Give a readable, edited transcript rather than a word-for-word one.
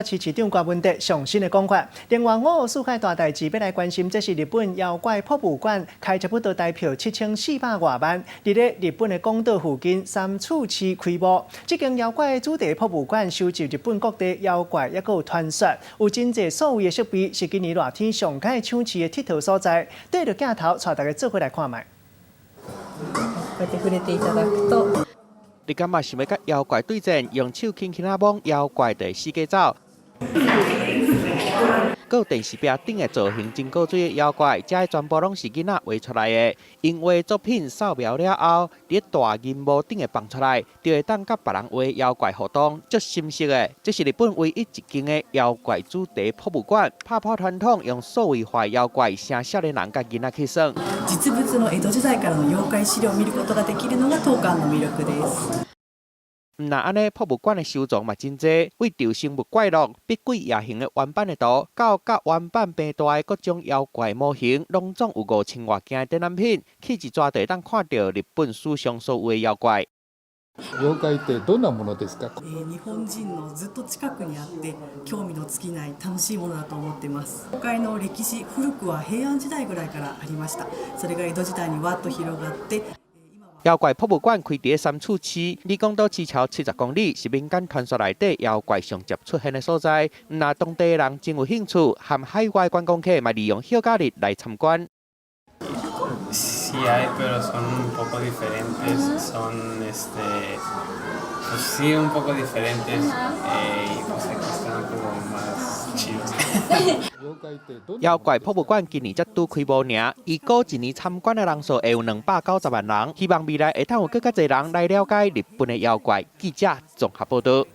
市市長柯文哲上新的講法。另外，五世界大代誌欲來關心，這是日本妖怪博物館開差不多台票7400外萬，佇咧日本的廣島附近三處市開幕。這間妖怪主題博物館收集日本各地妖怪，抑閣有傳說，有真濟數位的設備，是今年熱天上佳搶市的𨑨迌所在。對著鏡頭，帶大家做伙來看覓。こうやって觸れていただくと。你感覺想欲佮妖怪對戰，用手輕輕仔摸妖怪就會四界走。閣有電視壁頂的造型真古錐的妖怪，這全部攏是囡仔畫出來的。𪜶畫作品掃描了後，佇大螢幕頂會放出來，就會當佮別人畫妖怪互動，足心適的。這是日本唯一一間的妖怪主題博物館，拍破傳統，用數位化妖怪，請少年人佮囡仔去耍。実物の江戸時代からの妖怪資料を見ることができるのが当館の魅力です。毋但按呢，博物館的收藏嘛真濟，對生物怪錄、比鬼夜行的原版的圖，到佮原版平大的各種妖怪模型，攏總有5000外件的展覽品，去一逝就會當看著日本史上所有的妖怪。妖怪ってどんなものですか？日本人のずっと近くにあって興味の尽きない楽しいものだと思ってます。妖怪の歴史、古くは平安時代ぐらいからありました。それが江戸時代にわっと広がって。妖怪博物館開佇三處市，離廣島市橋70公里，是民間傳說內底妖怪上捷出現的所在。毋但當地人真有興趣，含海外觀光客嘛利用休假日來參觀。 Sí hay, pero son un poco diferentes, son pues sí, un poco diferentes, y pues aquí están como más chidos. 妖怪博物館今年才拄開幕爾，預估一年參觀的人數會有290萬人，希望未來會當有閣較濟人來了解日本的妖怪。記者綜合報導。